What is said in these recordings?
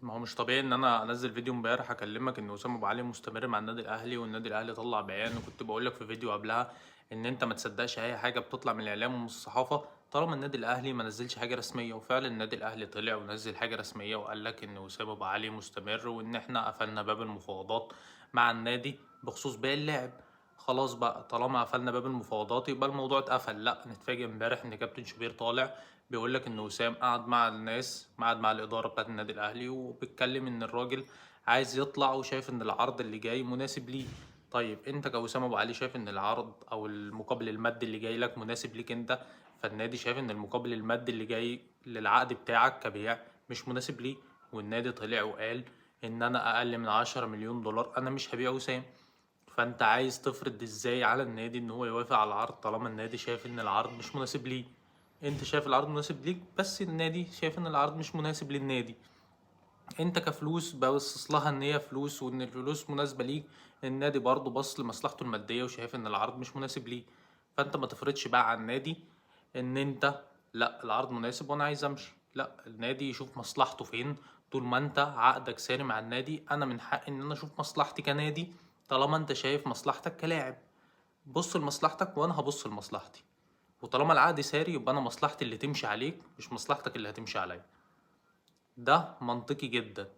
ما هو مش طبيعي ان انا انزل فيديو امبارح اكلمك ان وسام ابو علي مستمر مع النادي الاهلي، والنادي الاهلي طلع بيان، وكنت بقول لك في فيديو قبلها ان انت ما تصدقش اي حاجة بتطلع من الاعلام ومن الصحافة طالما النادي الاهلي ما نزلش حاجة رسمية. وفعلا النادي الاهلي طلع ونزل حاجة رسمية وقال لك ان وسام ابو علي مستمر، وان احنا قفلنا باب المفاوضات مع النادي بخصوص بيع اللاعب. خلاص بقى، طالما قفلنا باب المفاوضات يبقى الموضوع اتقفل. لا، نتفاجئ امبارح ان كابتن شوبير طالع بيقول لك ان وسام قعد مع الناس، قعد مع الادارة بتاعت النادي الاهلي، وبيتكلم ان الراجل عايز يطلع وشايف ان العرض اللي جاي مناسب ليه. طيب انت كوسام ابو علي شايف ان العرض او المقابل المادي اللي جاي لك مناسب ليك انت، فالنادي شايف ان المقابل المادي اللي جاي للعقد بتاعك كبيع مش مناسب ليه، والنادي طلع وقال ان انا اقل من 10 مليون دولار انا مش هبيع وسام. فانت عايز تفرض ازاي على النادي ان هو يوافق على العرض طالما النادي شايف ان العرض مش مناسب ليه؟ انت شايف العرض مناسب ليك، بس النادي شايف ان العرض مش مناسب للنادي. انت كفلوس باصص لها ان هي فلوس وان الفلوس مناسبة ليك، النادي برضه بص لمصلحته المادية وشايف ان العرض مش مناسب ليه. فانت ما تفرضش بقى على النادي ان انت لا العرض مناسب وانا عايز امشي، لا النادي يشوف مصلحته فين. طول ما انت عقدك ساري مع النادي انا من حقي ان انا اشوف مصلحتي كنادي، طالما انت شايف مصلحتك كلاعب بص لمصلحتك وانا هبص لمصلحتي، وطالما العقد ساري يبقى انا مصلحتي اللي تمشي عليك مش مصلحتك اللي هتمشي عليا. ده منطقي جدا.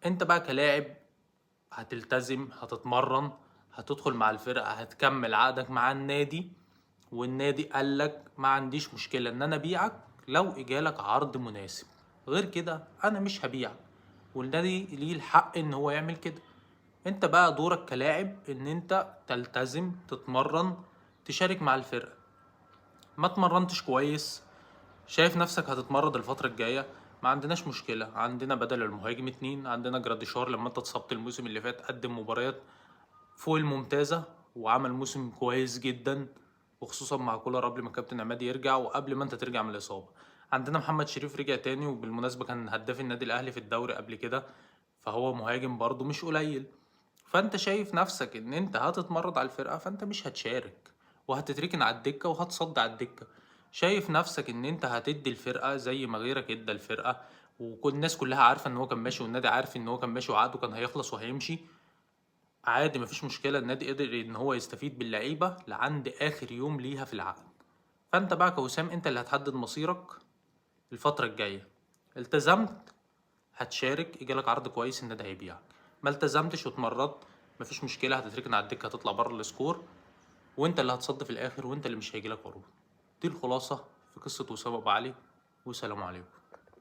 انت بقى كلاعب هتلتزم، هتتمرن، هتدخل مع الفرقة، هتكمل عقدك مع النادي، والنادي قالك ما عنديش مشكلة ان انا ابيعك لو اجالك عرض مناسب، غير كده انا مش هبيعك، والنادي ليه الحق ان هو يعمل كده. انت بقى دورك كلاعب ان انت تلتزم، تتمرن، تشارك مع الفرقة. ما اتمرنتش كويس، شايف نفسك هتتمرد الفترة الجاية، ما عندناش مشكلة، عندنا بدل المهاجم 2، عندنا جراديشار لما انت اتصبت الموسم اللي فات قدم مباريات فوق الممتازة وعمل موسم كويس جدا، وخصوصا مع كولر قبل ما كابتن عماد يرجع وقبل ما انت ترجع من الإصابة. عندنا محمد شريف رجع تاني، وبالمناسبة كان هداف النادي الأهلي في الدوري قبل كده، فهو مهاجم برضه مش قليل. فانت شايف نفسك ان انت هتتمرد على الفرقة، فانت مش هتشارك وهتتركن على الدكة وهتصد على الدكة. شايف نفسك ان انت هتدي الفرقة زي ما غيرك ادى الفرقة، وكل الناس كلها عارفة ان هو كان ماشي، والنادي عارف ان هو كان ماشي وعقده كان هيخلص وهيمشي عادي، مفيش مشكلة. النادي قدر ان هو يستفيد باللعيبة لعند اخر يوم ليها في العقد. فانت بقى كوسام انت اللي هتحدد مصيرك الفترة الجاية. التزمت هتشارك، اجالك عرض كويس النادي هيبيعك. ما التزمتش واتمردت مفيش مشكلة، هتتركن على الدكة، هتطلع بره ال squad، وانت اللي هتصد في الاخر، وانت اللي مش هيجيلك عروض. دي الخلاصة في قصة وسام ابو علي، وسلام عليكم.